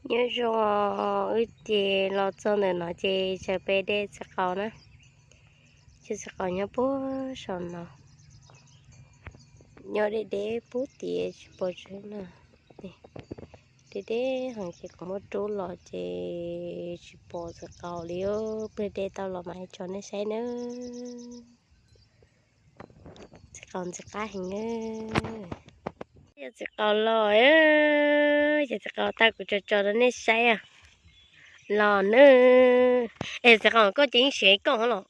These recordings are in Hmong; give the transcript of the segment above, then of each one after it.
Nyob zoo, wb ces los txog ntawm no ces tsaws peb de txiv qaub na. Cov txiv qaub nyob puag saum no, nyob deb deb puag tias tsis pom tseeb na. Deb deb heev ces kuv muab rub los ces tsis pom txiv qaub li. Peb de tau los mas tso nej saib na. Txiv qaub ntxim qab heev. Yog txiv qaub los, yog txiv qaub tag kuv tso tso rau nej saib. Los na. Es txiv qaub koj ces yeej siav koj los.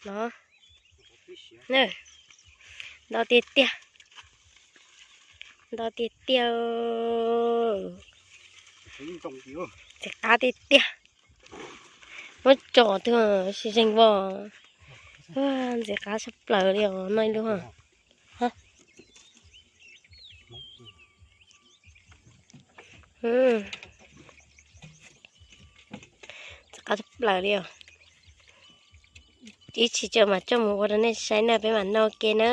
Los. Ntau tiag tiag. Ntau tiag tiag. Ntxim qab tiag tiag. Muab tso twg tsis zeeg vos. Ntxim qab tshaj plaws li os no ib lub. Ntxim qab tshaj plaws li os. Ib tsam tso mas coj mus ua rau nej saib na, peb mam noj ua ke na.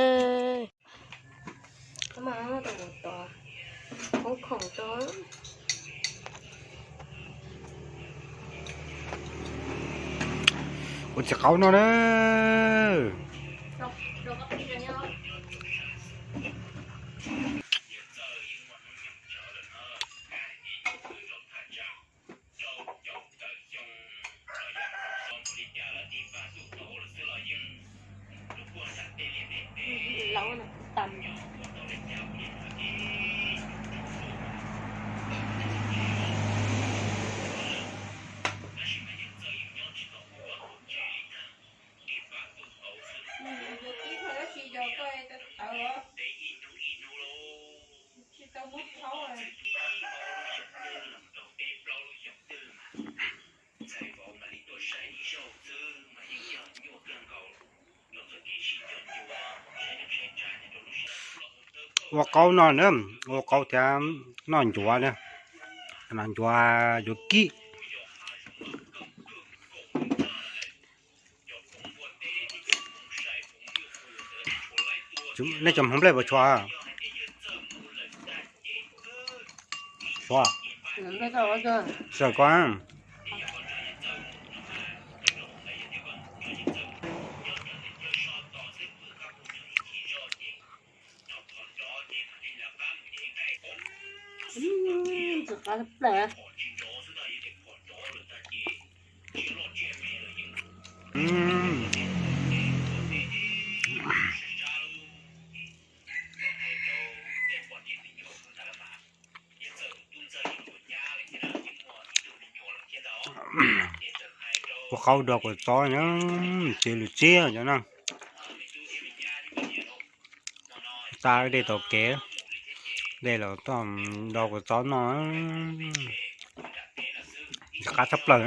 Ua txiv qaub no na. Ua qaub no na, ua qaub thiab noj ncuav na, noj ncuav yuav kib. Nej cov Hmoob nplej puas tshuav? Tshuav. Sawv koj. Ntxim qab tshaj plaws. Ua qaub dua kua txob na, txiv lws tsiab cov no. Tag dej tom kev, dej los toj, do kua txob no, ntxim qab tshaj plaws.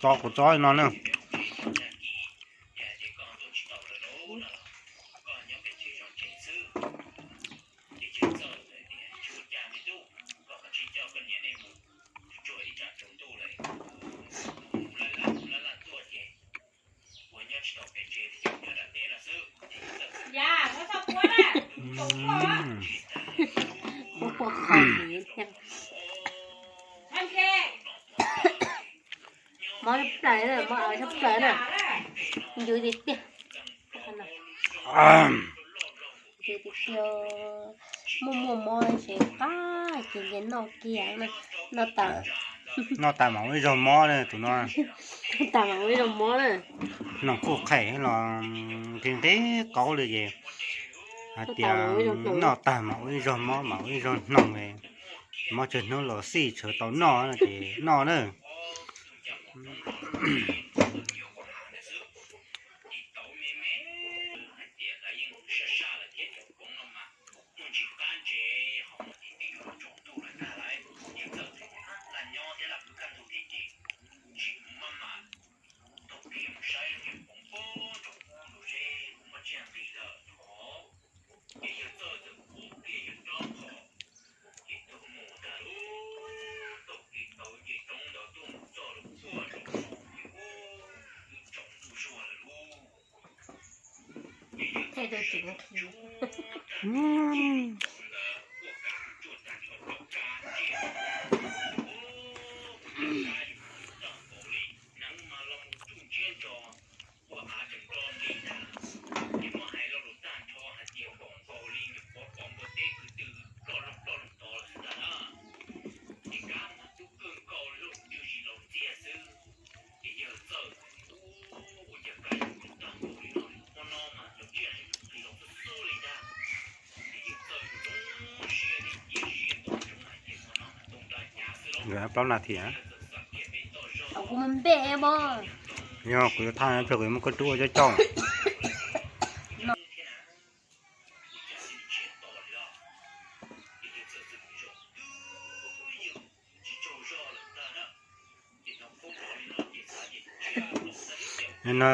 Do kua txob no na. Muab qhuav qhov ntxiv thiab. Mob tshaj plaws na, mob tshaj plaws na. Ncw tiag tiag. Ncw tiag tiag. Muaj muaj mob ces qab ces nce noj kiag na. Noj tas, noj tas mas ua ib zaug mob na tus no. Noj tas mas ua ib zaug mob na. Noj kuj qhev los nqhis nqhis qaub li ces hais tias noj tas mas ua ib zaug mob mas ua ib zaug hnoos, mob tsawg hnub los xij tsawg tau noj no ces noj na. Thaij rau tsev no khi. Nkawd plaub nas this. Kuv mus npe mog. Yog kuv yuav thaj plig kuv yuav muab koj rub ua coob coob. No,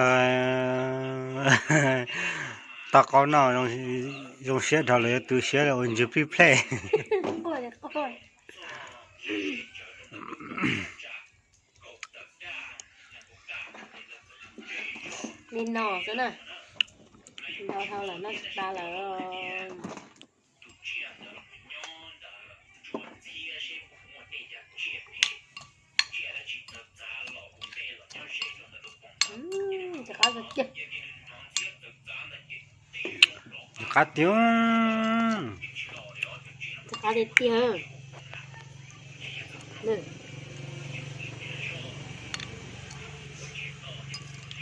tau qaub noj zoo siab dhau lawm, yuav tu siab ua ntsis plij plej. Li no xwb na. Nto dhau lawm, noj tsis tas lawm. Qab tiag, qab tiag. Qab tiag tiag.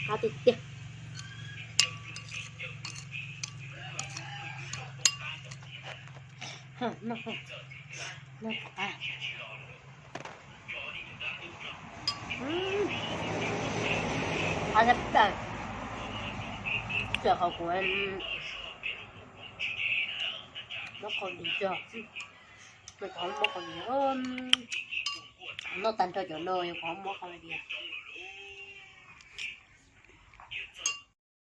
Qab tiag tiag. Qhov kuv muab qhov diav, kuv muab qhov diav, noj tag nrho cov no yog kuv muab qhov diav.